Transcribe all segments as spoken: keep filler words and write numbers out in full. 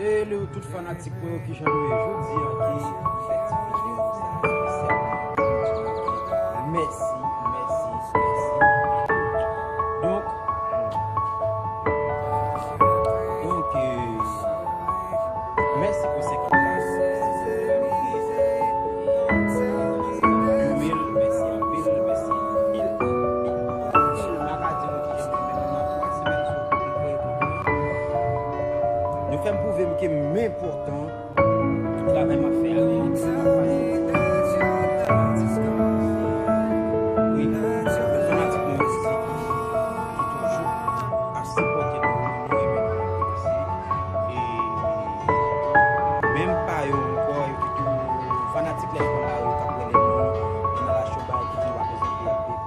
Hello tout fanatik mwen yo, kijan nou ye jodi a ki fè ti videyo sa espesyalman pou nou di mèsi, mèsi, mèsi. Donk, donk, euh, mèsi pou senkant k. Mil mèsi, anpil mèsi, anpil, anpil, anpil. M pa ka di nou kijan, men nan twa semèn sou pou mwen. Nou fè m pwouve m ke m enpòtan. Tout travay m ap fè a, li pa fasil. Wi, fanatik mwen yo, se ki, ki toujou ap sipòte nou, nou renmen nou anpil osi. E menm pa yo ankò, yo ki tou fanatik lè yo nan lari k ap rele nou, nan la show bay ki tou ap prezante.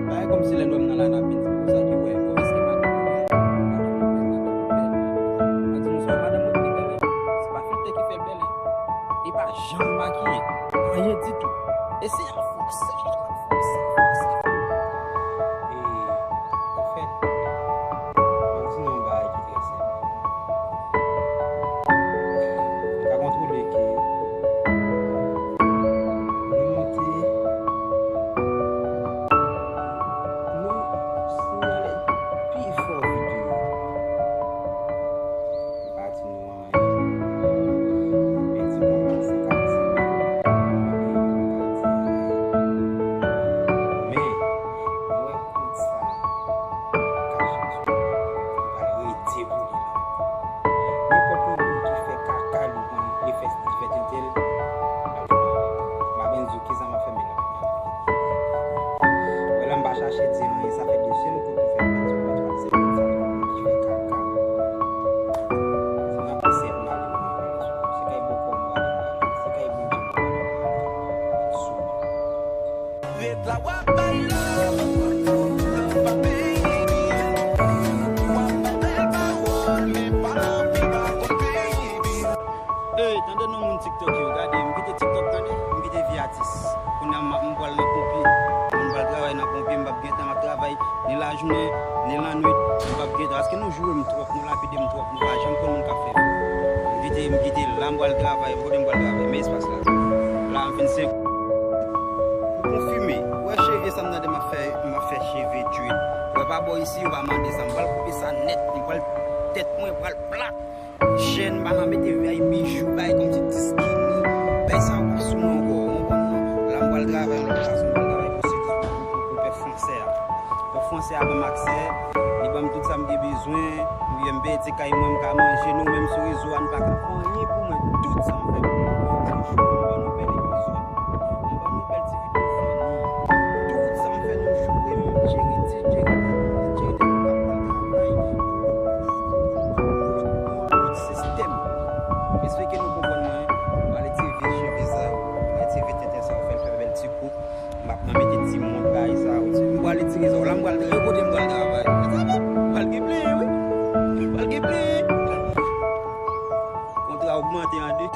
Bagay kòmsi lè nou wè m nan lari n ap vin di m konsa ke wè, bon, èske madanm ou bèl? Madanm ou bèl, madanm ou bèl. Mwen di nou sa, madanm mwen te bèl, se pa filtè ki fè l bèl, e pa jan l makiye, anyen ditou. E se ap fòse, ap fòse, ap fòse. E, anfèt, m ap di nou yon bagay ki trè senp. Nou ka kontwole ke nou monte, nou siyale pi fò videyo. M pa di nou anyen. Pèdi kòb la san katòz mil. Men, mwen wè kont sa kache sou mwen. M pral rete pou li la ankò. Nenpòt yon moun ki fè kaka li, li fè, li fè tenten l, m pa gen pwoblèm. M pa bezwen di w kisa m ap fè, men l ap Wè la m pa chache di anyen, sa fè dezyèm kout nou fè pèdi, nou fè twazyèm kout, sa twa moun ki fè kaka. Si n ap eseye ap male nou, n ap male sou nou. Se kay bòkò nou ale male, se kay Bondye nou ale male sou nou. Ret la w ap bay love, love pa peye. W ap bay bèl pawòl, men pa anvi ba w baby. Ey, tande non moun TikTok yo, gade, m kite TikTok tande, m kite vi atis. Kounye a m, m pral nan ponpye. M pral travay nan ponpye, m p ap gen tan, m ap travay ni lajounen, ni lannwit, m p ap gen tan. Paske nou joure m twòp, nou lapide m twòp, nou pa janm konn moun k ap fè. M kite, m kite la, m pral travay, kote m pral travay, men espas la. La, m fin senk. Pou konfime, ou wè cheve sa m tande m ap fè, m ap fè cheve dread. Ou wè pa bò isi, ou pa mande sa, m pral koupe sa nèt, m pral tèt mwen pral plat. Chèn, m pa nan mete vye bijou, bay kòmsi ti skinny. Bay sa yo p ap sou mwen ankò, ou konprann non? La m pral travay, lòt fason m pral travay pou sèvis pou, pou, pou pè fransè a. Pou fransè a ban m aksè, li ban m tout sa m gen bezwen, m byen m peye ti kay mwen, m ka manje, nou menm sou rezo a, nou pa ka fè anyen pou mwen. Tout sa m fè pou nou, se jou m ban nou bèl epizòd. M ban nou bèl ti videyo funny. Tout sa m fè nou joure m, Jerry, ti Jerry, ti Jerry, nou ka pran travay. Yon lòt sistèm. M espere ke nou konprann mwen. M pral retire vye cheve sa yo. M pral retire vye tenten sa yo. Fè l fè bèl ti koup. M ap nan mete ti mont bagay sa yo. M pral retire sa yo. La m pral, yon kote m pral travay. M pral gen plenyen, wi. M pral gen plenyen. Kontra ogmante an de.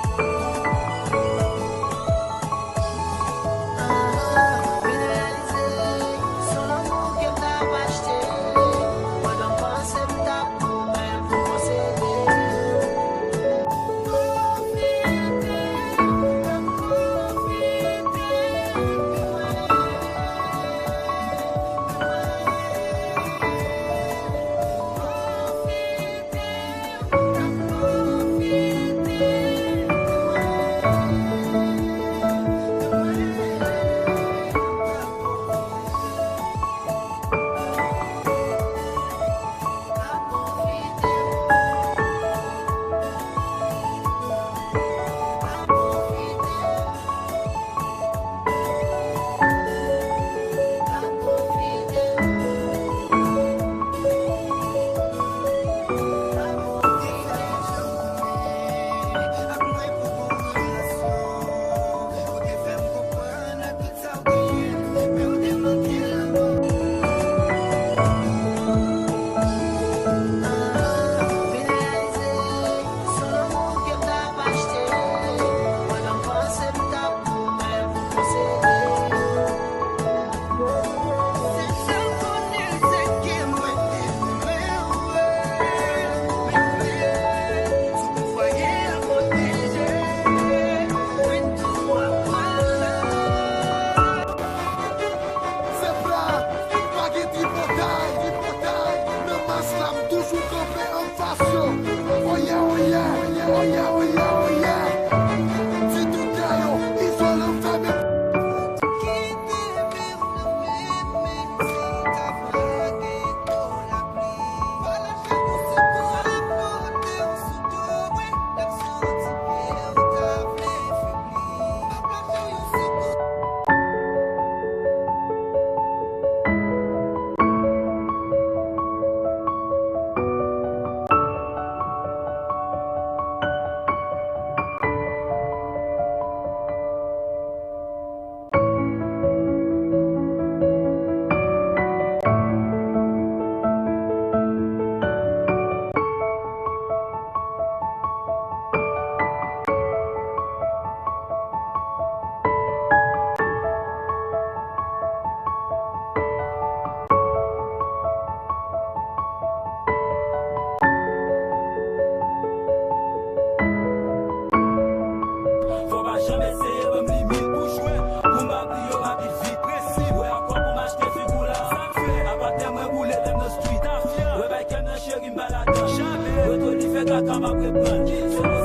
kapab reprann.